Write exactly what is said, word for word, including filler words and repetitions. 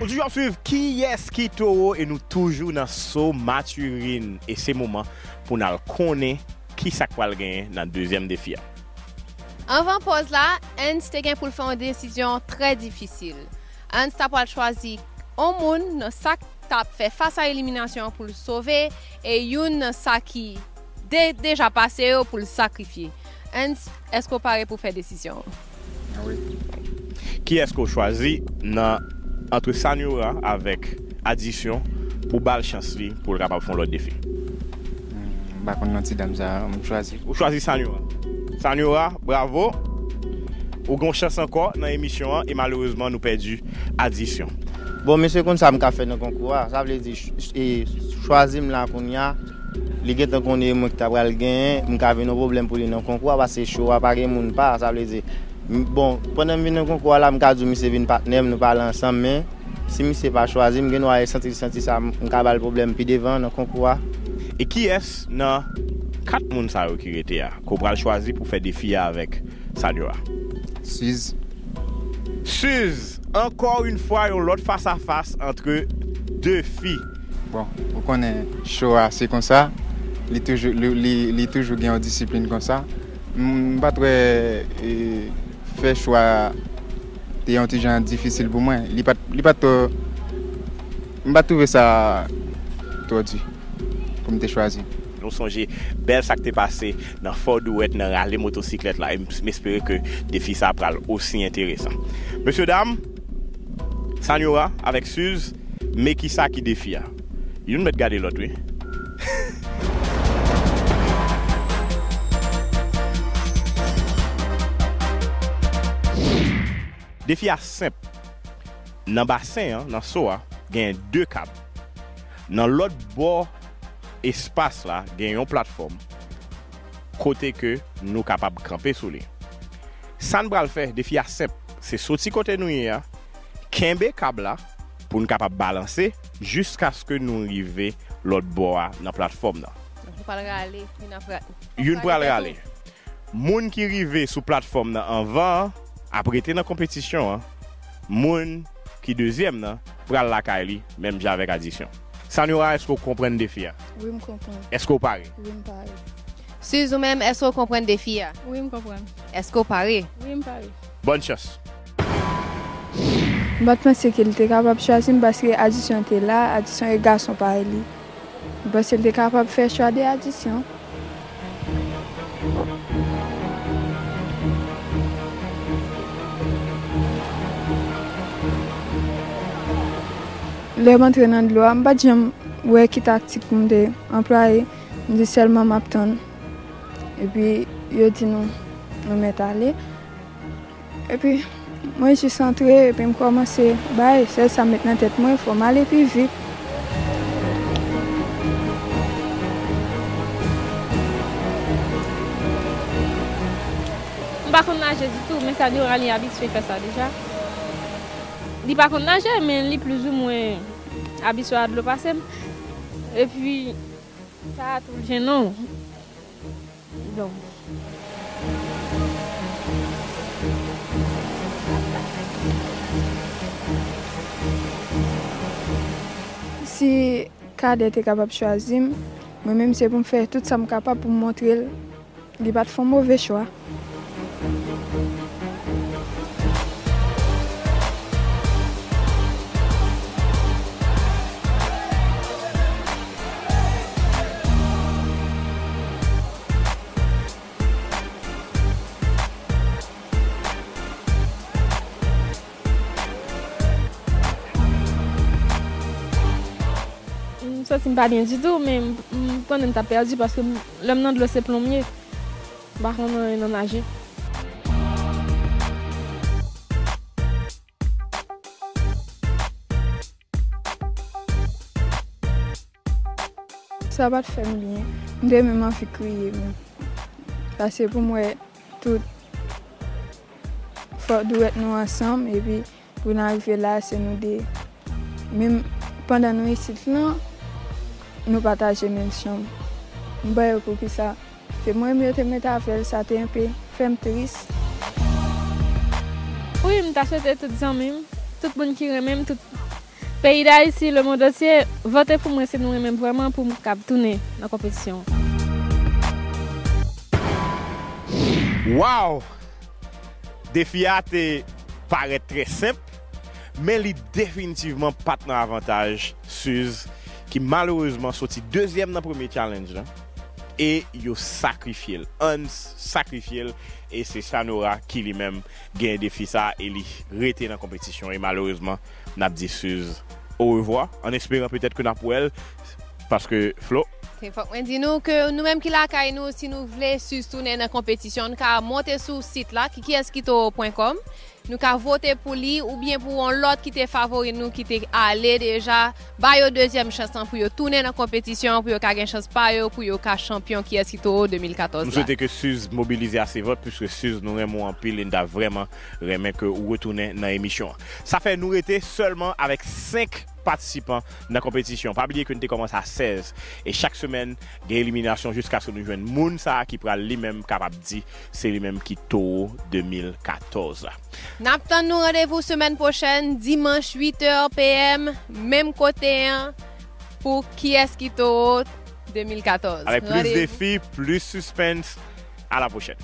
Toujou ap swiv Kiyès ki Towo e nou toujou nan So Maturin. E se moman pou n al konnen ki sa k pral genyen nan dezyèm defi a. Anvan pòz la, Hans te gen pou l fè yon desizyon trè difisil. Hans ta pral chwazi yon moun nan sa k t ap fè fas a eliminasyon an pou l sove, e youn nan sa ki de, deja pase yo pou l sakrifye. Hans, èske w pare pou fè desizyon an? Wi. Kiyès ke w chwazi nan, ant Saniora avèk Adisyon, pou w ba l chans li pou l kapab fè yon lòt defi? Hmm, m pa konn non ti dam sa a, m chwazi. Ou chwazi Saniora. Saniora, bravo. Ou gen yon chans ankò nan emisyon an e malerezman nou pèdi Adisyon. Bon, mesye konn sa m ka fè nan konkou a. Sa vle di, ch-, ch-, e, chwazi m la kounye a, li gentan konnen e mwen ki ta pral genyen, m ka vin yon pwoblèm pou li nan konkou a, paske cho a pa gen moun pa, sa vle di, m, bon, pandan m vin nan konkou a la, m ka di w misye vin patnè m, nou pale ansanm, men si misye pa chwazi m, gen dwa e santi l santi sa, m, m ka ba l pwoblèm pi devan nan konkou a. E kiyès nan kat moun sa yo ki rete a, ke w pral chwazi pou fè defi a avèk Saniora? Suze. Suze, encore une fois, yon lòt fas a fas ant de fi. Bon, ou konnen cho a se konsa, li toujou, li, li, li toujou gen yon disiplin konsa. M, m pa t wè, e, fè chwa te yon ti jan difisil pou mwen. Li pa t, li pa t twò, m pa t twouve sa twò di pou m te chwazi. Nou sonje bèl sa k te pase nan Fò Dwèt nan rale motosiklèt la, e m, m espere ke defi sa pral osi enteresan. Mesye dam, Saniora avèk Suze, men kisa ki defi a? Youn mèt gade lòt, wi. Defi a senp. Nan basen an, nan so a, genyen de kab. Nan lòt bò espas la, gen yon platfòm kote ke nou kapab kanpe sou li. Sa n pral fè, defi a senp. Se soti kote nou ye a, kenbe kab la pou n kapab balanse jiskaske nou rive lòt bò a nan platfòm nan. Donk, nou pral rale, youn ap ra-, youn pral rale. Moun ki rive sou platfòm nan anvan an ap rete nan konpetisyon an. Moun ki dezyèm nan pral lakay li, menm jan avèk Adisyon. Saniora, èske w konprann defi a? Wi, m konprann. Èske w pare? Wi, m pare. Suze, ou menm, èske w konprann defi a? Wi, m konprann. Èske w pare? Wi, m pare. Bòn chans. M pa t panse ke l te kapab chwazi m paske Adisyon te la, Adisyon e gason parèy li. M panse l te kapab fè chwa de Adisyon. Lè m antre nan dlo a, m pa t janm wè ki taktik pou m te anplwaye. M di sèlman m ap tann. Epi, yo di nou, nou mèt ale. Epi, mwen jis antre, epi m kòmanse bay, sèl sa m met nan tèt mwen, fò m ale pi vit. M pa konn naje ditou, men Saniora li abitye fè sa deja. Li pa konn naje, men li plizoumwen abitye a dlo pase m. Epi, sa a tou l jennen w. Bon. Si Kadè te kapab chwazi m, mwen menm se pou m fè tout sa m kapab pou m montre l li pa t fè yon move chwa. M santi m pa byen ditou, men m, m konnen m t ap pèdi paske m, lè m nan dlo se plonbye. M pa konn anyen nan naje. Sa pa t fè m byen. M te menm anvi kriye menm. Paske pou m wè tout fò dwèt nou ansanm, epi pou n arive la, se nou de. Menm pandan nou isit lan, nou pataje menm chanm. M pa wè poukisa. Se mwen menm yo te mete avè l, sa te enpe fè m tris. Wi, m ta swete tout zanmi m, tout moun ki renmen m, tout Peyi Dayiti, lemonn antye, vote pou mwen si nou renmen m vrèman pou m kab tounen nan konpetisyon an. Wow! Defi a te parèt trè senp, men li definitivman pa t nan avantaj Suze, ki malerezman soti dezyèm nan premye challenge lan. E yo sakrifye l. Hans sakrifye l. E se Sanora ki li menm gen defi sa e li rete nan konpetisyon. E malerezman, n ap di Suze orevwa, an esperan petèt ke n ap wè l, paske Flo. Se fòk mwen di nou ke nou menm ki lakay nou, si nou vle Suze tounen nan konpetisyon, nou ka monte sou sit la, ki kiyès ki toro pwen kòm. Nou ka vote pou li oubyen pou yon lòt ki te favori nou ki te ale deja. Ba yo dezyèm chans lan pou yo tounen nan konpetisyon, pou yo ka gen chans pa yo, pou yo ka chanpyon kiyès ki toro de mil katòz la. Nou swete ke Suze mobilize ase vòt, piske Suze nou renmen w anpil e n ta vrèman renmen ke ou retounen nan emisyon an. Sa fè nou rete sèlman avèk senk patisipan nan konpetisyon. Pa bliye ke n te kòmanse a sèz e chak semèn gen eliminasyon jiskaske nou jwenn moun sa a ki pral li menm kapab di se li menm ki toro de mil katòz la. N ap tann nou randevou semèn pwochèn, dimanch uit è p m, menm kote an, pou kiyès ki toro de mil katòz. Avèk plis defi, plis sispens. A la pwochèn.